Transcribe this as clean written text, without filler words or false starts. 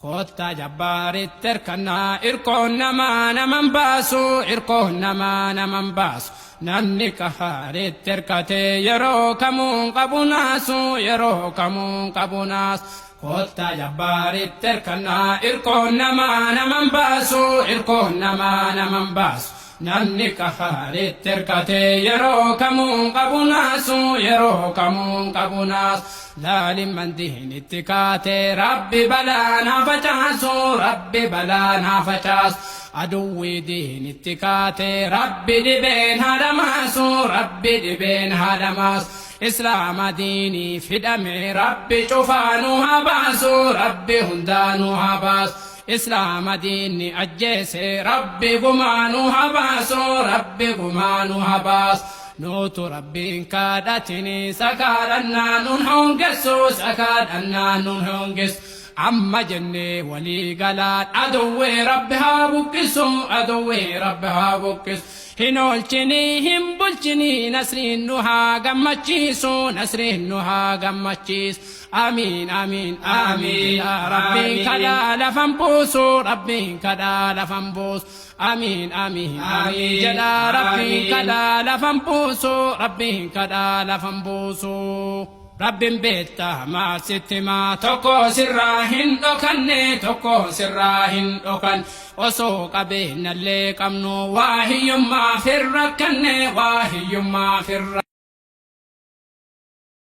Koottaa jabbaaritti hirkannaa irkoon namaa naman baasu irkoon namaa naman baasu namni qahaaritti hirkatee yeroo kamuun qabu naasu yeroo kamuun qabu naasu. Koottaa jabbaaritti hirkannaa irkoon namaa naman baasu irkoon namaa naman baasu namni qahaaritti hirkatee yeroo kamuun qabu naasu yeroo kamuun qabu naasu. Laalimman diinitti kaatee rabbi balaa naa facaasu rabbi balaa naa facaasu aduwwii diinitti kaatee rabbi dhibeen haadhamaasu rabbi dhibeen haadhamaasu islaama diinii fidhame rabbi cufaanuu haa baasu rabbi hundaanuu haa baasu islaama diinni ajjeese rabbi gumaanuu haa baasu rabbi gumaanuu haa baasu nuutu rabbiin kadhatini sakaadhannaa nun hongessu sakaadhannaa nun hongessu amma jennee walii galaan aduwwee rabbi haa buqqisu aduwwee rabbi haa buqqisu hin oolchinii hin bulchinii nasriin nu haa gammachiisu nasriin nu haa gammachiisu amiin amiin amiin rabbiin kadhaa lafan buusu rabbiin kadhaa lafan buusu amiin amiin amiin jedha rabbiin kadhaa lafan buusu rabbiin kadhaa lafan buusu. Rabbiin beektaa maasitti maa tokko sirraa hin dhokanne tokko sirraa hin dhokan osoo qabeenyallee qabnu waa hiyyummaa firra kanne waa hiyyummaa firra.